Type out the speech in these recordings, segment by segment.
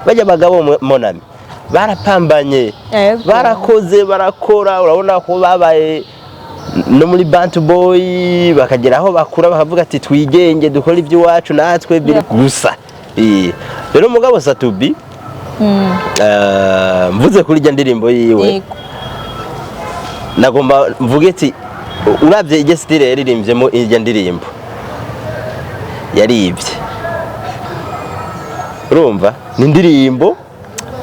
Bajya abagabo, mon ami, barapambanye. Barakoze, barakora. Urabona ko babaye no muri Bantu Boy, bakagera aho bakura bakavuga ati: "Twigenge, dukore iby'iwacu natwe biri gusa." Rero mugabo Sat-B, mvuze kuri irya ndirimbo yiwe, nagomba mvuge ati uravye irya style yaririmvyemo irya ndirimbo, yaribye. Urumva ni indirimbo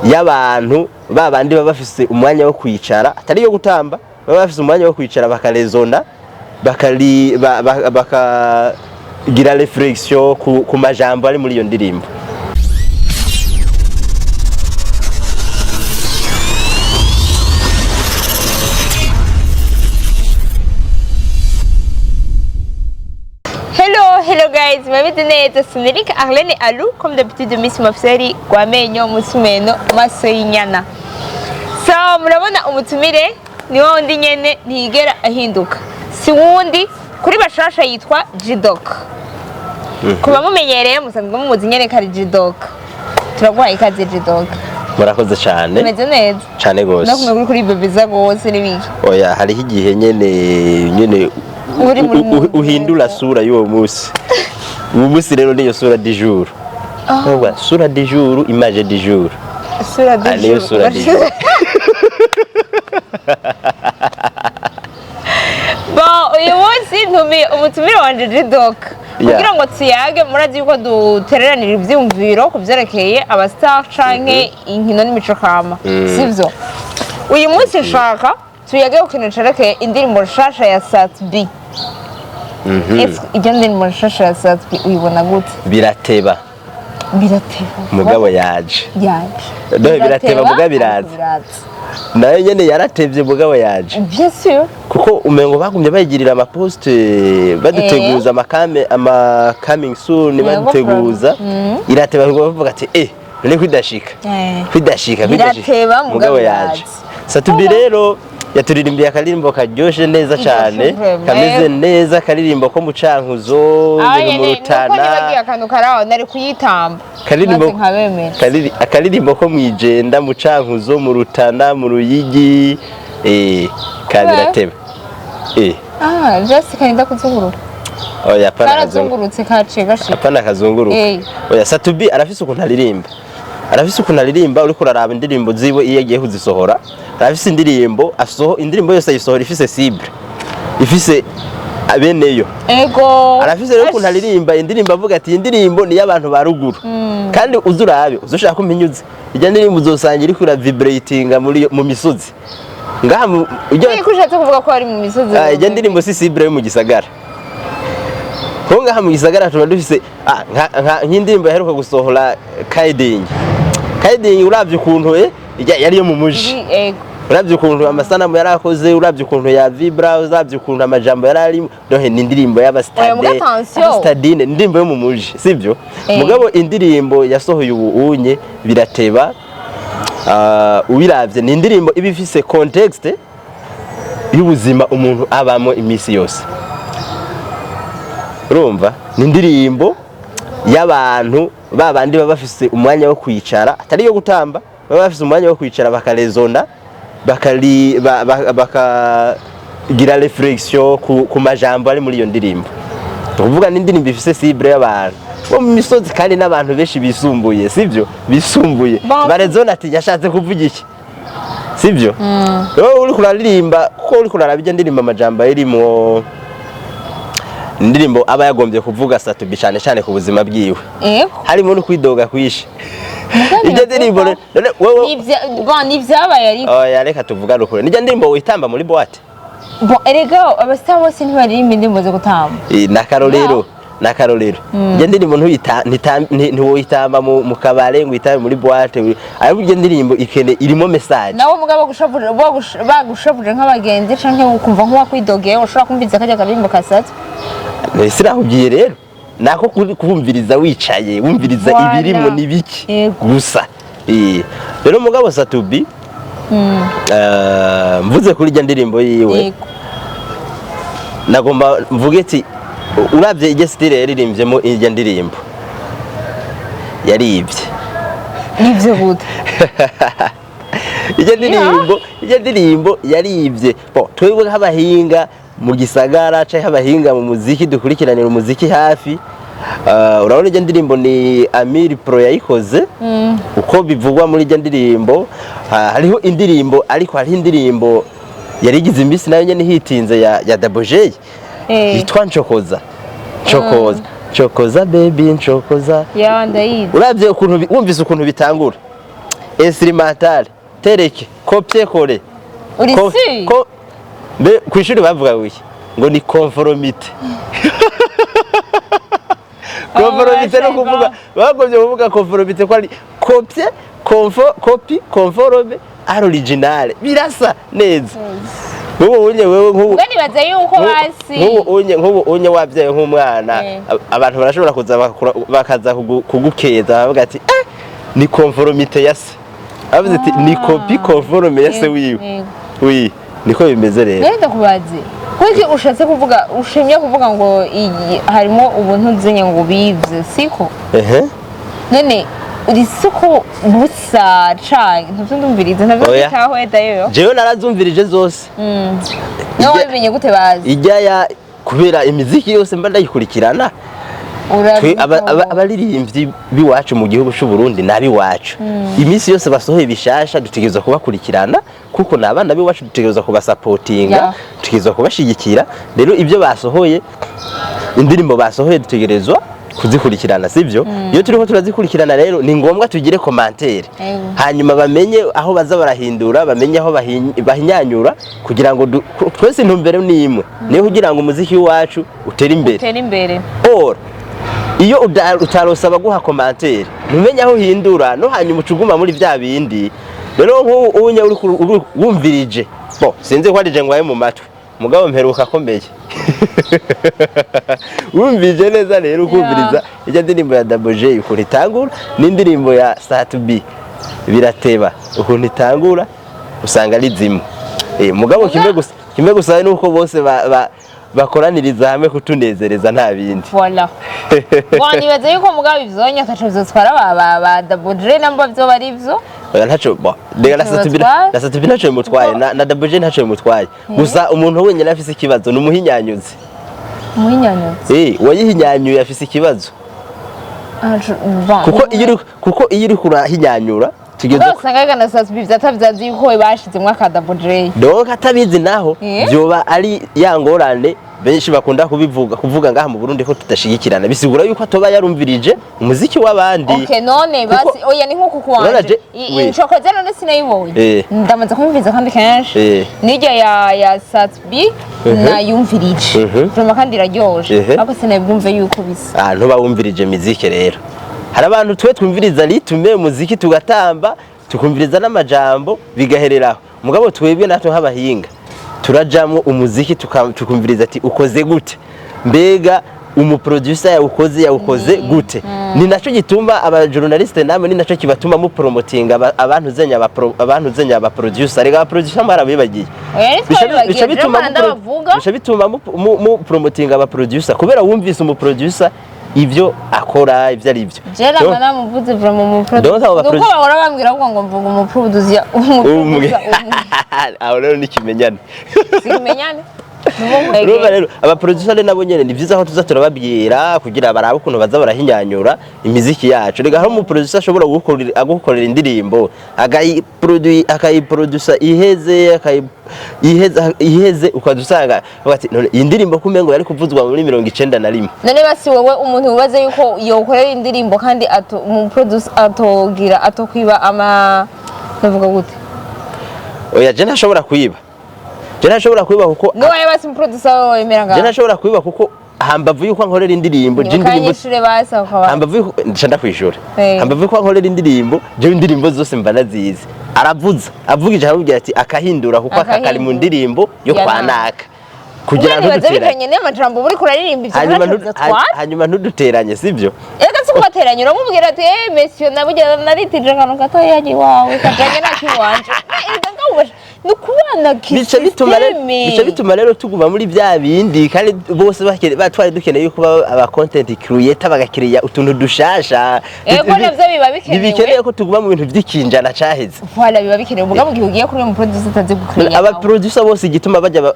y'abantu ba bandi baba bafise umwanya wo kwicara, atari iyo gutamba, baba bafise umwanya wo kwicara bakarezona, bakari bakagira réflexion ku majambo ari muri iyo ndirimbo. Hello, hello guys, mumeze neza? Sinirika Arlene Alu, comme d'habitude, Miss Mafseri Gwamenyo Musumeno Maso y'inyana. So, murabona umutumire ni wa wundi nyene ntiyigera ahinduka. Si wundi kuri bashasha, yitwa Jidok. Kuba mumenyereye, musanzwe mumuzi nyene kari Jidok. Turaguhaye ikaze, Jidok. Murakoze cyane. Umeze neza? Cyane gose. Nakumwe kuri bebeza gose n'ibiki. Oya, hariho igihe nyene Uri muri uhindura sura y'uwo munsi. Uwo munsi rero niyo sura du jour. Urumva, sura du jour, image du jour. Sura du Ah, niyo jour. sura du jour. Bon, uyu munsi ntumiye umutumire wanje Jidok kugira ngo tuyage. Murazi yuko dutereranira ivyiyumviro ku vyerekeye aba star canke inkino n'imico kama, sivyo? Uyu munsi nshaka tuyage ku kintu cerekeye indirimbo nshasha ya Sat-B. Ese iryo ndirimbo nshasha ya Sat-B uyibona gute? Birateba. Birateba. Mugabo yaje. Yaje. No, birateba, mugabo biraza. Ariko biraza. Nayo nyene yaratevye, mugabo yaje. Bien sûr. Kuko umengo bagumye bayigirira ama post, baduteguza amakame, ama coming soon, baduteguza. Irateba kuko bavuga ati: "Eh, none kwidashika, kwidashika, kwidashika." Birateba, mugabo mugabo yaje. yaje. Sat-B rero yaturirimbiye akaririmbo karyoshe neza cane, vraiment. kameze neza, akaririmbo ko mu Cankuzo, aho ibintu mu nyene nuko Rutana. nibagiye akantu karaho nari kuyitamba Karirimbo maze nkabemera. Akaririmbo ko mwijenda, mu Cankuzo, mu Rutana, mu Ruyigi, kabirateba. Ah, just karinda kuzunguruka. Oya, apana kazungu. Karazungurutse, kaciye gashika. Apana kazunguruka. Oya, Sat-B arafise ukuntu aririmba, arafise ukuntu aririmba. Uriko uraraba indirimbo ziwe iyo agiye kuzisohora, arafise indirimbo asoho, indirimbo yose ayisohora ifise cible, ifise abeneyo. Arafise rero ukuntu aririmba indirimbo, avuga ati: "Iyi ndirimbo ni iy'abantu ba ruguru." Kandi uze urabe, uze ushaka umpinyuze ijya ndirimbo, uzosanga iriko iravibratinga muri mu misozi ngaha Ko ushatse kuvuga ko ari mu misozi? Ah, ijya ndirimbo si cible yo mu gisagara, kuko ngaha mu gisagara tuba dufise nk'indirimbo yaheruka gusohora, Kaidingi. Kaidingi, uravye ukuntu yari yo mu muji. Uravye ukuntu amasanamu yari akoze, uravye ukuntu ya vibra, uravye ukuntu amajambo yari arimo, dohe ni indirimbo Oya, muga y'abastade, attention. abastadine, ni indirimbo yo mu muji, sivyo? Mugabo indirimbo yasohoye ubu unye, Birateba, ubiravye ni indirimbo iba ifise contexte y'ubuzima umuntu abamo iminsi yose. Urumva ni indirimbo y'abantu ba bandi baba bafise umwanya wo kwicara, atari iyo gutamba, baba bafise umwanya wo kwicara bakarezona, bakagira réflexion ku majambo ari muri iyo ndirimbo. Ni ukuvuga ni indirimbo ifise cible y'abantu bo mu misozi, kandi n'abantu benshi bisumbuye, sivyo? Bisumbuye. Bon. Barezona ati: "Yashatse kuvuga iki?" Sivyo? Wowe uriko uraririmba, kuko uriko uraraba ijya ndirimbo, amajambo ayirimwo, indirimbo aba yagombye kuvuga Sat-B cyane cyane ku buzima bwiwe, harimo no kwidoga kwishe ijya ndirimbo. None wewe Bon, ni ibyabaye ariko. Oya, reka tuvugane ukuri, nijya ndirimbo witamba muri boîte? Bon, erega abastar bose ntibaririmba indirimbo zo gutamba. N'akarorero, n'akarorero, ijya ndirimbo ntiwoyitamba mu kabare ngo uyitambe muri boîte, ariko ijya ndirimbo ikene irimo message. Nawe mugabo bagushavuje nk'abagenzi canke ukumva nk'uwakwidogeye, ushobora kumviriza karya karirimbo ka Sat. Sinakubwiye rero nako kumviriza wicaye, wumviriza Voilà. ibirimo n'ibiki gusa. Rero mugabo Sat-B, mvuze kuri ijya ndirimbo yiwe, nagomba mvuge ati uravye irya style yaririmvyemo irya ndirimbo, yaribye. Nivyo gute? Ijya ndirimbo yaribye. Bon, twebwe nk'abahinga mu gisagara canke abahinga mu muziki dukurikiranira umuziki hafi, urabona ijya ndirimbo ni Amir Pro yayikoze. Uko bivugwa muri ijya ndirimbo, hariho indirimbo, ariko hariho indirimbo yari igize iminsi nayo nyene hitinze ya Double J yitwa Nchokoza, Nchokoza, Nchokoza baby nchokoza. Ya, ndayizi. Uravye ukuntu wumvise ukuntu bitangura, instrumental tereke copier coller. Uri si Mbe kwishuri bavuga wiki ngo ni conformité. Conformité no kuvuga, bagombye kuvuga conformité ko ari copier copie conforme à l'original, birasa neza. Nk'ubu unye wewe, nk'ubu Ubwo nibaza yuko basi nk'ubu unye wabyaye nk'umwana, abantu barashobora kuza bakaza kugukeza bavuga ati: "Eh, ni conformité ya se." Bavuze ati: "Ni copie conforme ya se wiwe." Oui, niko bimeze rero. None ndakubaze, kuki ushatse kuvuga, ushimye kuvuga ngo iyi harimo ubuntu nzenye ngo bivye, siko? Ehe. None uri siko busa canke ntavyo ndumviriza, ntavyo Oya. nditaho dayo? Jewe narazumvirije zose. Nawe wabimenye gute bazi? Ijya ya kubera imiziki yose mba ndayikurikirana. Twe abaririmbyi b'iwacu mu gihugu cy'u Burundi n'abiwacu, iminsi yose basohoye bishasha dutegerezwa kubakurikirana, kuko ni abana b'iwacu, dutegerezwa kubasapotinga, dutegerezwa kubashigikira. Rero ibyo basohoye, indirimbo basohoye, dutegerezwa kuzikurikirana, sibyo? Iyo turiko turazikurikirana rero, ni ngombwa tugire commentaire, hanyuma bamenye aho baza barahindura, bamenye aho bahinyanyura, kugira ngo twese intumbero ni imwe, niyo kugira ngo umuziki w'iwacu utere imbere. Utera imbere. Or iyo utarose abaguha commentaire, ntumenye aho uhindura, no hanyuma uca uguma muri bya bindi. Rero nk'ubu unye uri wumvirije, bo sinzi ko arije ngwaye mu matwi, mugabo mperuka akomeye, wumvirije neza rero, ukumviriza ijya ndirimbo ya Double J ukuntu itangura n'indirimbo ya Sat-B birateba ukuntu itangura, usanga ari zimwe. Mugabo kimwe gusa nuko bose bakoraniriza hamwe kutunezereza, nta bindi. Voilà. Bon, nibaza yuko mugabo ivyonya ataco vyotwara ba Double J namba vyoba ari vyo. Oya, ntaco bo rega na Ntaco Sat-B batwaye? Na Sat-B ntaco bimutwaye, na Double J ntaco bimutwaye. Gusa umuntu wenyine afise ikibazo ni umuhinyanyuzi. Muhinyanyuzi? Wayihinyanyuye afise ikibazo, kuko iyo uri kurahinyanyura tugeze Mugabo usanga na Sat-B vyatavyazi yuko bashizemwo aka Double J. Donc atabizi naho, vyoba ari ya ngorane benshi bakunda kubivuga, kuvuga ngaha mu Burundi ko tudashigikirana, bisigura yuko atoba yarumvirije umuziki w'abandi. Okay, none basi oya, ni nkuko Urabona kuwanje oui. Inshokoze none sinayibonye. Ndamaze kumviriza kandi kenshi. Nirya ya Sat-B nayumvirije. Vraiment kandi iraryoshe. Ariko sinabwumve yuko bisa. Ah, ntuba wumvirije miziki. Rero hari abantu twe twumviriza rythme, umuziki, tugatamba, tukumviriza n'amajambo bigahereraho. Mugabo twebwe natwe nk'abahinga turajamwo umuziki, tukumviriza ati ukoze gute, mbega umuproducer yawukoze gute. Ni naco gituma aba journaliste namwe, ni naco kibatuma mupromotinga abantu zenya aba producer. Rega aba producer mwarabibagiye. Oya, ntitwabibagiye, Bica bituma rero ndabavuga. Bica bituma mu promotinga aba producer, kubera wumvise umu producer ivyo akora, ivyo ari byo. Jera namuvuze vraiment mu Donc abo producer. Nuko bahora bambwira ngo mvuga umuproducer umwe. Umuproducer umwe. Aho rero ni kimenyane. Simenyane. Urumva rero aba producer rero nabo nyene ni vyiza ko tuza turababwira kugira barabe ukuntu baza barahinyanyura imiziki yacu. Rega hari umu producer ashobora agukorera indirimbo, akayiproducer iheze, iheze, ukaza usanga uvuga ati: "None iyi ndirimbo kumengo yari kuvuzwa muri 91." None basi wowe, umuntu wibaze yuko yokorera indirimbo kandi ato mu producer atogira atokwiba ama, ndavuga gute? Oya, je ntashobora kwiba, je ntashobora kwiba kuko Nuwaye basi mu producer wawe wemera je ngaho? ntashobora kwiba kuko hambavu yuko ankorera indirimbo, je indirimbo Ukanyishure basi akaba hambavu yuko nca ndakwishura, hambavu yuko ankorera indirimbo, jewe indirimbo zose mba nazizi. Aravuza, avugije, aramubwira ati akahindura kuko aka kari mu Akahindura. ndirimbo yo Ya kwa naka. naka, kugira nibaza ntuduteranye. bikanye n'amajambo uri kuraririmba ivyo Hanyuma ntacyo vyotwara. Hanyuma ntuduteranye, sibyo? Ega si kubateranya, uramubwira ati: "Eh monsieur, nabugira naritije akantu gatoya yagiye iwawe kajanye nakiwanje." Erega ngawubasha Ni ukubana. Bica bituma rero tuguma muri bya bindi, kandi bose batwari dukeneye yuko baba aba content creator, bagakiriya utuntu dushasha. Ego, navyo biba bikenewe. Ntibikeneye ko tuguma mu bintu by'ikinjana caheze. Voilà, biba bikenewe. Mugabo mu gihe ugiye kuri uyu muproducer utazi gukiriya, Aba producer bose, igituma bajya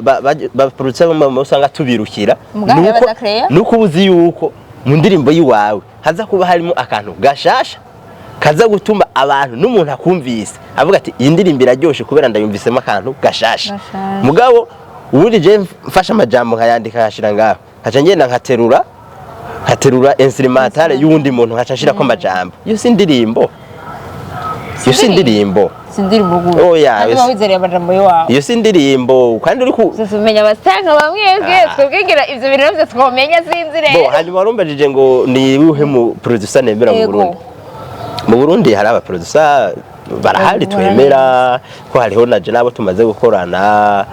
ba producer bo usanga tubirukira, Mugabo badakreya? nuko uzi yuko mu ndirimbo yiwawe haza kuba harimo akantu gashasha kaza gutuma abantu n'umuntu akumvise avuga ati: "Iyi ndirimbo iraryoshe kubera ndayumvisemo akantu gashasha." Gashasha. Mugabo ubundi je mfashe amajambo nkayandika, nkashira ngaho, nkaca ngenda nkaterura instrumentale y'uwundi muntu, nkaca nshirako amajambo, iyo si indirimbo, iyo si indirimbo. Si indirimbo gusa. Oya, Kandi uba wizereye amajambo y'iwawe. Iyo si indirimbo, kandi uri ku Tumenya abasanga bamwebwe twebwe ngira ivyo bintu navyo twomenya, sinzi Bo rero. Hanyuma warumbajije ngo ni uwuhe mu producer nemera mu Yego. Burundi. Mu Burundi hari aba producer barahari twemera, ko hariho naje nabo tumaze gukorana,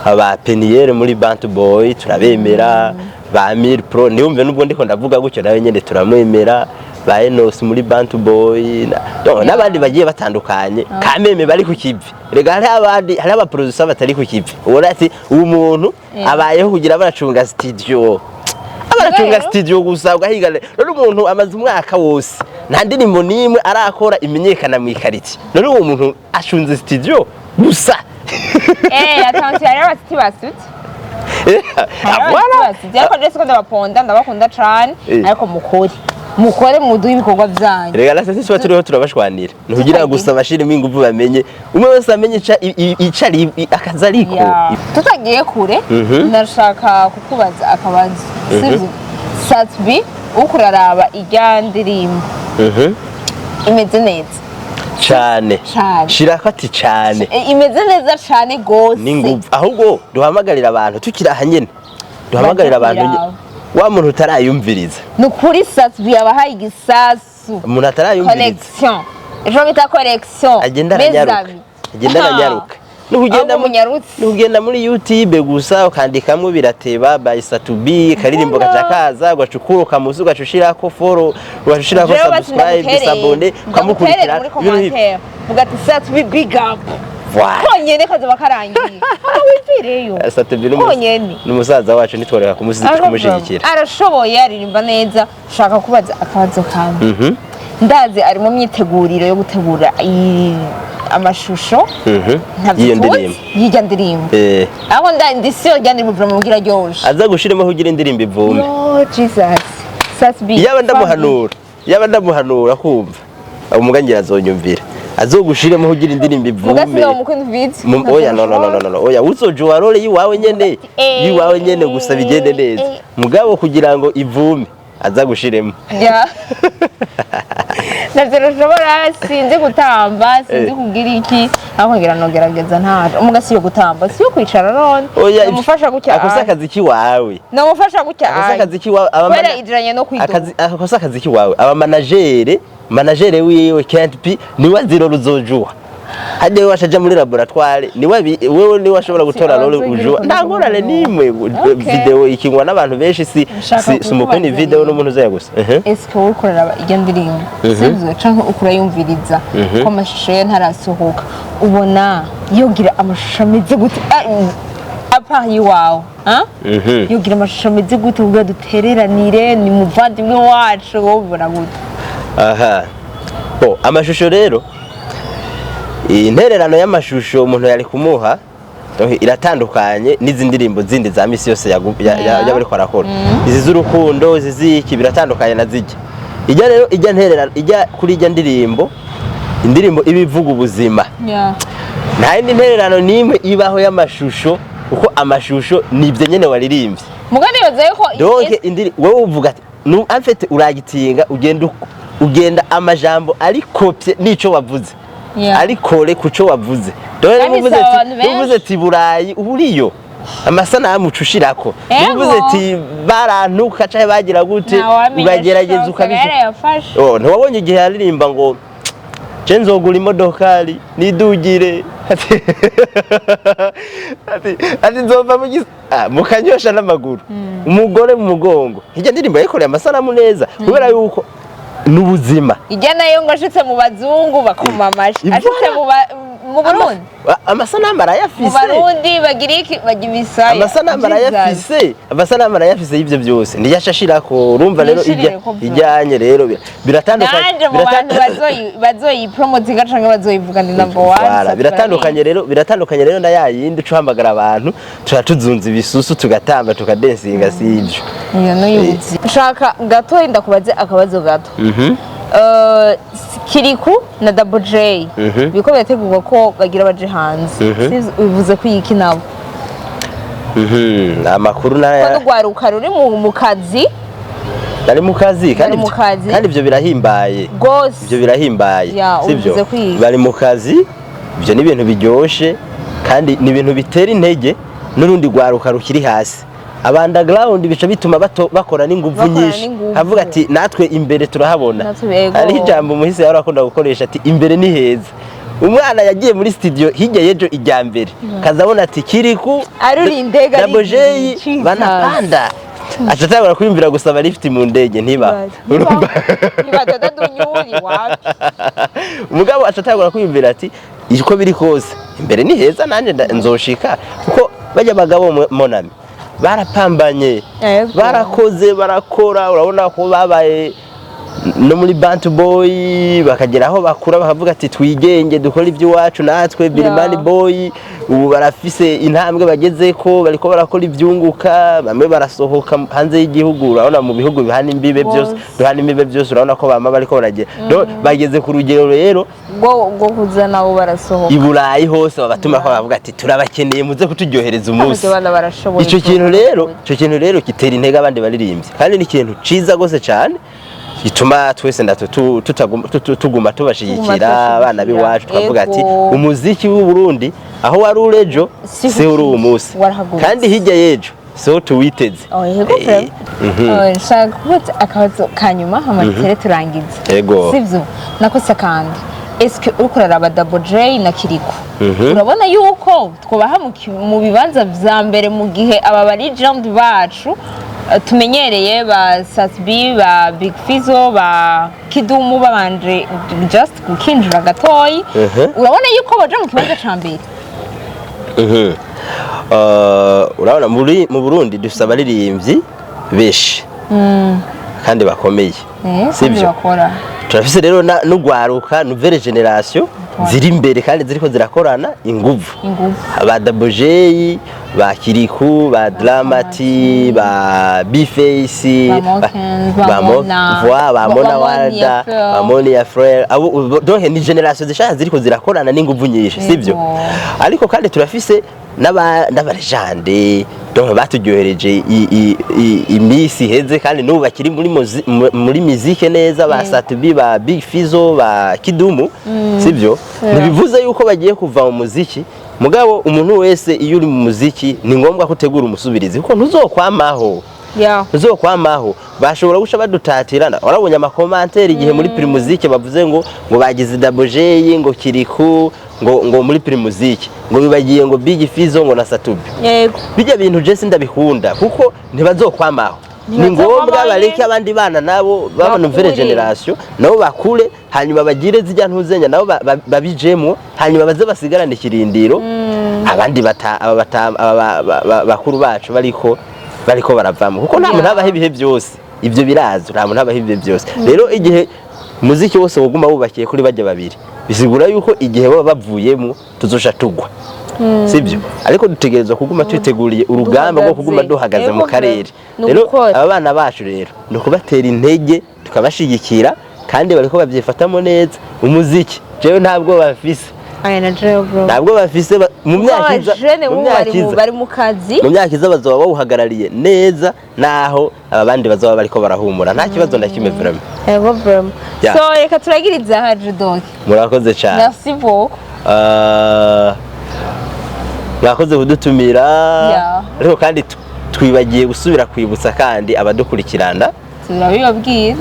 aba Peniel muri Bantu Boy turabemera, ba Mir Pro, niwumve nubwo ndiko ndavuga gutyo, nawe nyene turamwemera, ba Enos muri Bantu Boy donc n'abandi bagiye batandukanye kameme bari ku kivi. Rega hari abandi, hari aba producer batari ku kivi, ubona ati uwo muntu abayeho kugira baracunga studio, abaracunga Rero? studio gusa, ugahiga. None umuntu amaze umwaka wose nta ndirimbo n'imwe arakora imenyekana mu ikariti, none uwo muntu acunze studio gusa. Eh, attention, hariho abasiti basutse. Hariho Voilà. abasiti basutse, ariko je siko ndabaponda, ndabakunda cane. Ariko mukore, mukore, muduhe ibikorwa vyanyu. Rega na sisi tuba turiho turabashwanira, ntugira gusa bashiremo ingufu, bamenye umwe wese amenye ica akazi ariko. Ya. Tutagiye kure, ndashaka kukubaza akabazo, sivyo? Sat-B, uko uraraba irya ndirimbo, imeze neza? Cane. Cane. Shirako ati cane. Imeze neza cane gose. N'inguvu. Ahubwo duhamagarira abantu, tukiri aha nyene, duhamagarira Baje abantu kuyiraba. Wa muntu utarayumviriza, Ni ukuri, Sat-B yabahaye igisasu. Umuntu atarayumviriza, Collection, ejo bita collection. Agenda Mes aranyaruka, amis. agenda aranyaruka. Nukugenda Ahubwo munyarutse. Nukugenda muri YouTube gusa, ukandikamwo "Birateba" by Sat-B, karirimbo Voilà. gaca kaza, ugacukuruka musi, ugaca ushirako follow, ugaca ushirako Jewe basi subscribe, ndaguterere. s'abonner, Ndaguterere ukamukurikira. muri commentaire, vuga ati: "Sat-B, big up." Voilà. Konyene kazoba karangiye, aho wivireyo. Sat-B Konyene. n'umusaza wacu, nitworeka kumushyigikira. Arashoboye, aririmba neza. Shaka kubaza akabazo kamwe. Ndazi ari mu myiteguriro yo gutegura amashusho. Ntabyo Y'iyo tuzi, ndirimbo. y'irya ndirimbo. Aho ndi siyo rya ndirimbo vraiment mugira ryoshe. Aza gushiremo kugira indirimbo ivume. Yo Jesus, Sat-B. Yaba ndamuhanura kumva umugangira azonyumvira, azogushiremo kugira indirimbo ivume. Mugasiga umukunzi video. Oya, no, no, no, no, no, oya, uzoja uwarore yiwawe nyene, yiwawe nyene gusa bigende neza. Mugabo kugira ngo ivume aza gushiremo. Ya, navyo rushobora, sinzi gutamba, sinzi kugira iki, ariko ngira nogerageza ntaje umuga siyo gutamba, siyo kwicara none. Oya. Namufasha gutya. Ako si akazi kiwawe. Namufasha gutya. Ako si akazi kiwawe. Kubera ijanye no kwidoga. Ako si akazi kiwawe. Aba managere wiwe Kent P niwe azirora uzojuha hajya, we washaja muri laboratoire, niwe wewe niwe ashobora gutora role Abazogira ujuha, nta ngorane nimwe. Video ikinwa n'abantu benshi, si Nshaka si umukweni kukubaza video rero. n'umuntu uzaya gusa. Eske wowe ukorera irya ndirimbo, sivyo, canke ukurayumviriza ko amashusho ye ntarasohoka, ubona yogira amashusho ameze gute? À part iwawe, ah? Yogira amashusho ameze gute kugira dutereranire? Ni muvandimwe wacu, wowe ubibona gute? Aha, bo amashusho rero, intererano y'amashusho umuntu yari kumuha, donc iratandukanye n'izi ndirimbo zindi za misi yose y'abariko barakora, izi z'urukundo, izi ziki, biratandukanye na zijya. Ijya rero, ijya ntererano ijya kuri ijya ndirimbo, indirimbo iba ivuga ubuzima, nta yindi ntererano n'imwe ibaho y'amashusho, kuko amashusho ni ibyo nyene waririmbye. Muga nibaza yuko Donc indiri wowe uvuga ati en fait uragitinga, ugenda ugenda amajambo ari kopye nico wavuze, ari kore kuco wavuze. Dore Kandi niba uvuze bisaba ati abantu benshi. Niba uvuze ati Burayi uburiyo amasanamu uca ushirako, niba uvuze ati barantuka canke bagira gute, Ntawamenya, ukagerageza usanga ukabishira. yarayafashe. Oh, ntiwabonye igihe yaririmba ngo je nzogura imodokari nidugire, ati nzova mu Kanyosha n'amaguru, umugore mu mugongo. Hirya ndirimbo yayikoreye amasanamu neza kubera yuko n'ubuzima. Ijya nayo ngo ashitse mu bazungu bakoma amashi, Voilà. ashitse mu Mu Burundi? Amasanamu Mu arayafise. Barundi bagira iki? Bagira imisaya. Amasanamu arayafise, amasanamu arayafise y'ivyo byose, ntiyashashirako. Urumva rero ijya Ntiyashireko vyo. Ijyanye rero biratandukanye. Nanje mu bantu bazoyipromotinga canke bazoyivuga ni number one. Voilà, biratandukanye rero, biratandukanye rero na ya yindi uca uhamagara abantu, tuba tuzunza ibisusu, tugatamba, tukadensinga, si ibyo? Iyo nuyuzi. Nshaka gato ndakubaze akabazo gato. Kiriku na Double J biriko birategurwa ko bagira baje hanze. Bivuze ko iki nabo? Amakuru Ko naya n'urwaruka ruri mu kazi. Bari mu kazi kandi Bari mu kazi. Kandi ibyo birahimbaye. Rwose. Ibyo birahimbaye. Ya, sibyo? ubivuze kwiga. Bari mu kazi, ibyo ni ibintu biryoshe kandi ni ibintu bitera intege n'urundi rwaruka rukiri hasi, aba underground, bica bituma bakora n'inguvu Bakora nyinshi. n'inguvu. Avuga ati: "Natwe imbere turahabona." Natwe, yego. Hariho ijambo umuhisi yari akunda gukoresha ati: "Imbere ni heza." Umwana yagiye muri studio hirya y'ejo ijya mbere, kazabona ati Kiriku Aruri indege, Double J Jesus. banapanda, aca atangura kwiyumvira gusaba lift mu ndege ntiba. Urumva? Ntibadoda dunyuri wapi. Umugabo aca atangura kwiyumvira ati: "Uko biri kose imbere ni heza, nanjye nzoshika." Kuko bajya abagabo monami barapambanye, barakoze, barakora. Urabona ko babaye no muri Bantu Boy, bakagera aho bakura bakavuga ati: "Twigenge, dukore iby'iwacu natwe." Birimani Boy ubu barafise intambwe bageze ko bariko barakora ibyunguka, bamwe barasohoka hanze y'igihugu. Urabona mu bihugu bihana imbibe byose, Bose. duhana imbibe byose, urabona ko bama bariko baragera. Donc, bageze ku rugero rero Bwo kuza nabo barasohoka. I Burayi hose babatuma ko bavuga ati: "Turabakeneye, muze kuturyohereza umunsi." Abandi bana barashoboye. Ico kintu rero gitera intege abandi baririmbyi, kandi ni ikintu ciza gose cane gituma twese ndatwe tuguma tubashigikira tubashigikira. abana b'iwacu, tukavuga ati: Ego. "Umuziki w'u Burundi aho wari uri ejo Si si uri uwu munsi, warahagurutse. kandi hirya y'ejo siho tuwiteze." Oh, yego. Vraiment. Nshaka kubaza akabazo ka nyuma, hama dutere turangize. Yego. Sivyo? Nakose kandi. Eske uriko uraraba Double J na Kiriku, urabona yuko twobaha mu bibanza vya mbere mu gihe aba ba legend bacu tumenyereye, ba Sat-B, ba Big Fizzo, ba Kidumu, babanje just gukinjira gatoyi? Urabona yuko baja mu kibanza ca mbere? Urabona mu Burundi dufise abaririmbyi benshi kandi bakomeye, Kandi sivyo? bakora. Turafise rero n'ugwaruka, nouvelle génération ziri imbere kandi ziriko zirakorana inguvu. Inguvu. Ba Double J, ba Kiriku, ba Dramati, ba B-Face, Ba Mokens, ba Mona, ba Mona ba Walda, Monia Fleur. ba Monia Frere. Abo donc ni génération zishasha ziriko zirakorana n'inguvu nyinshi, sivyo? Yego. Ariko kandi turafise n'aba légende, donc baturyohereje imisi iheze kandi n'ubu bakiri muri muzike neza, ba Sat-B, ba Big Fizzo, ba Kidumu, sivyo? Ntibivuze yuko bagiye kuva mu muziki, mugabo umuntu wese iyo uri mu muziki ni ngombwa ko utegura umusubirizi, kuko ntuzokwamaho. Ntuzokwamaho. Bashobora guca badutatirana. Warabonye ama commentaires igihe muri Primusic bavuze ngo bagize Double J, ngo Kiriku, ngo muri Primusic ngo bibagiye ngo Big Fizzo, ngo na Sat-B. Bijya bintu je sindabikunda, kuko ntibazokwamaho. Ni Ntibazokwamaho ngombwa nyene. bareke abandi bana nabo baba nouvelle Bakure. génération, nabo bakure, hanyuma bagire zijya ntuzenya, nabo babijemwo, hanyuma baze basigarane ikirindiro abandi bata aba aba bakuru bacu bariko baravamo, kuko nta muntu abaho ibihe byose. Ibyo birazwi, nta muntu abaho ibihe byose. Rero igihe umuziki wose woguma wubakiye kuri bajya babiri, bisigura yuko igihe baba bavuyemo tuzosha tugwa, sibyo? Ariko dutegerezwa kuguma twiteguriye urugamba rwo kuguma duhagaze mu Yego, karere. ni Rero ugukora. aba bana bacu rero ni ukubatera intege, tukabashigikira, kandi bariko babyifatamo neza. Umuziki jewe ntabwo bafise. Aya na jewe bro. Ntabwo bafise mu myaka iza, abajene mu ubu myaka bari mu iza, bari mu kazi. mu myaka iza bazoba bawuhagarariye neza, naho aba bandi bazoba bariko barahumura. Nta kibazo na kimwe vraiment. Yego bro. Yeah. So reka turagiriza haje donc. Murakoze cyane. Merci beaucoup. Ah, mwakoze kudutumira. Ariko kandi twibagiye gusubira kwibutsa kandi abadukurikirana, Turabibabwira.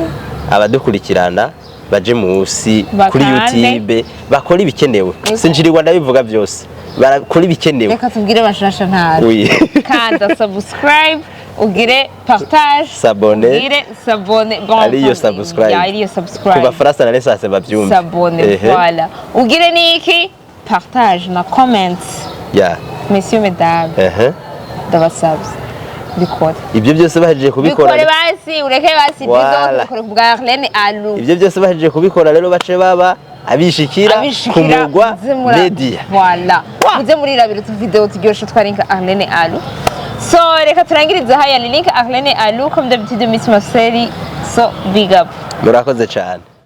abadukurikirana baje munsi kuri Bakande. YouTube bakora ibikenewe. Yego. Sinjirirwa ndabivuga byose, barakora ibikenewe. Reka tubwire bashasha ntari. Oui. Kanda subscribe, ugire partage, S'abonner. ugire s'abonner. Bon, Ariyo subscribe. Ya, ariyo Ku subscribe. bafaransa na lesase babyumve. S'abonner. Ehe. Voilà, ugire niki? partage na comment. Messieurs, mesdames, ndabasabye, bikore. Ibyo byose bahejeje kubikora. Bikore basi, ureke basi. Voilà. Bikore ku bwa Arlene Alu. Ibyo byose bahejeje kubikora rero, bace baba abishikira ku Abishikira Mugwa muze Media. Voilà, muze murirabira utu video turyoshe twa Link Arlene Alu. So reka turangirize haya. Ni Link Arlene Alu, comme d'habitude, Miss Marceli. So big up. Murakoze cyane.